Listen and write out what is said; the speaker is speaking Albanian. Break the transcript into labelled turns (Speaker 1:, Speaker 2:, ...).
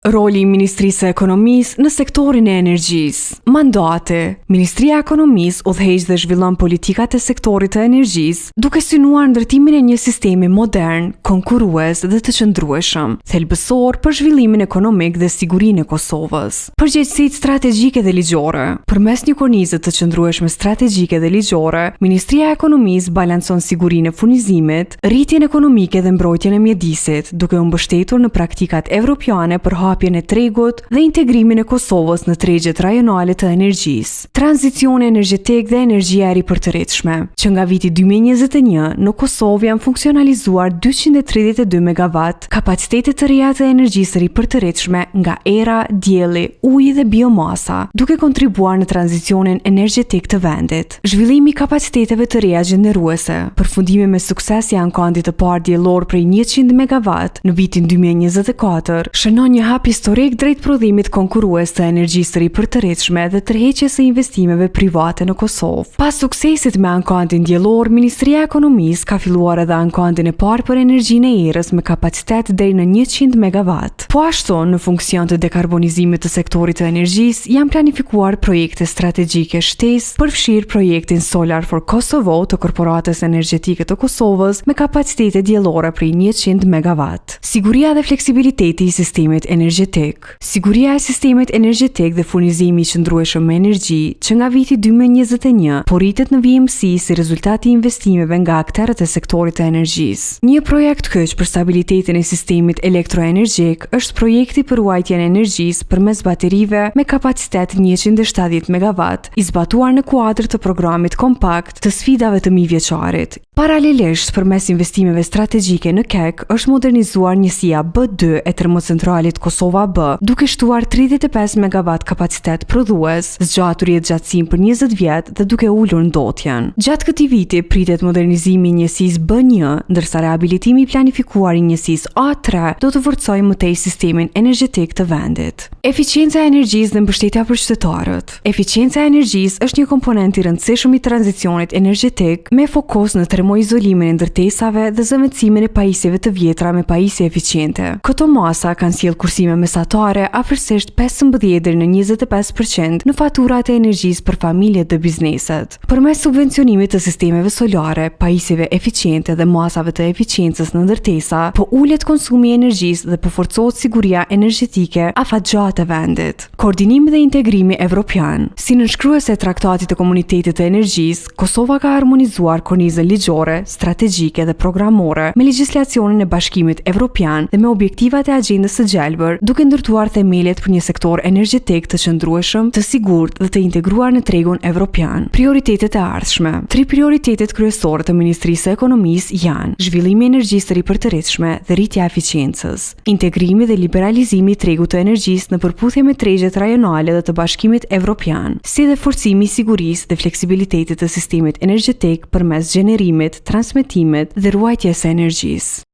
Speaker 1: Roli i Ministrisë së Ekonomisë në sektorin e energjisë. Mandati. Ministria e Ekonomisë udhëheq dhe zhvillon politikat e sektorit të energjisë, duke synuar ndërtimin e një sistemi modern, konkurrues dhe të qëndrueshëm, thelbësor për zhvillimin ekonomik dhe sigurinë e Kosovës. Përgjegjësitë strategjike dhe ligjore. Përmes një kornize të qëndrueshme strategjike dhe ligjore, Ministria e Ekonomisë balancon sigurinë e furnizimit, rritjen ekonomike dhe mbrojtjen e mjedisit, duke u mbështetur në praktikat evropiane për hapjen e tregut dhe integrimin e Kosovës në tregjet rajonale të energjisë. Tranzicioni energjetik dhe energjia e ripërtëritshme. Që nga viti 2021, në Kosovë janë funksionalizuar 232 megawatt kapacitete të reja të energjisë së ripërtëritshme nga era, dielli, uji dhe biomasa, duke kontribuar në tranzicionin energjetik të vendit. Zhvillimi i kapaciteteve të reja gjeneruese, përfundimi me sukses i ankandit të parë diellor prej 100 megawatt në vitin 2024, shënon një hap historik drejt prodhimit konkurrues të energjisë së ripërtëritshme dhe tërheqjes së investimeve private në Kosovë. Pas suksesit me ankandin diellor, Ministria e Ekonomisë ka filluar edhe ankandin e parë për energjinë e erës me kapacitet deri në 100 megawatt. Po ashtu, në funksion të dekarbonizimit të sektorit të energjisë, janë planifikuar projekte strategjike shtesë, përfshirë projektin Solar for Kosovo të Korporatës Energjetike të Kosovës me kapacitete diellore prej 100 megawatt. Siguria dhe fleksibiliteti i sistemit energjetik. Siguria e sistemit energjetik dhe furnizimi i qëndrueshëm me energji që nga viti 2021 po rritet në vijimësi si rezultat i investimeve nga akterët e sektorit të energjisë. Një projekt kyç për stabilitetin e sistemit elektroenergjik është projekti për ruajtjen e energjisë përmes baterive me kapacitet 170 megawatt, i zbatuar në kuadër të programit kompakt të sfidave të mijëvjeçarit. Paralelisht, përmes investimeve strategjike në KEK është modernizuar njësia B2 e termocentralit Kosova B, duke shtuar 35 megawatt kapacitet prodhues, zgjatur jetëgjatësinë për 20 vjet dhe duke ulur ndotjen. Gjatë këtij viti pritet modernizimi i njësisë B1, ndërsa rehabilitimi i planifikuar i njësisë A3 do të forcojë më tej sistemin energjetik të vendit. Efiçienca e energjisë dhe mbështetja për qytetarët. Efiçienca e energjisë është një komponent i rëndësishëm i tranzicionit energjetik, me fokus në termoizolimin e ndërtesave dhe zëvendësimin e pajisjeve të vjetra me pajisje efiçiente. Këto masa kanë sjellë kursime mesatare afërsisht 15 deri në 25 për qind në faturat e energjisë për familjet dhe bizneset. Përmes subvencionimit të sistemeve solare, pajisjeve efiçiente dhe masave të efiçiencës në ndërtesa, po ulet konsumi i energjisë dhe po forcohet siguria energjetike afatgjatë e vendit. Koordinimi dhe integrimi evropian. Si nënshkruese e Traktatit të Komunitetit të Energjisë, Kosova ka harmonizuar kornizën ligjore, strategjike dhe programore me legjislacionin e Bashkimit Evropian dhe me objektivat e Agjendës së Gjelbër, duke ndërtuar themelet për një sektor energjetik të qëndrueshëm, të sigurt dhe të integruar në tregun evropian. Prioritetet e ardhshme. Tri prioritetet kryesore të Ministrisë së Ekonomisë janë, zhvillimi i energjisë së ripërtëritshme dhe rritja e efiçiencës. Integrimi dhe liberalizimi i tregut të energjisë në përputhje me tregjet rajonale dhe të Bashkimit Evropian, si dhe forcimi i sigurisë dhe fleksibilitetit të sistemit energjetik përmes gjenerimit, transmetimit dhe ruajtjes së energjisë.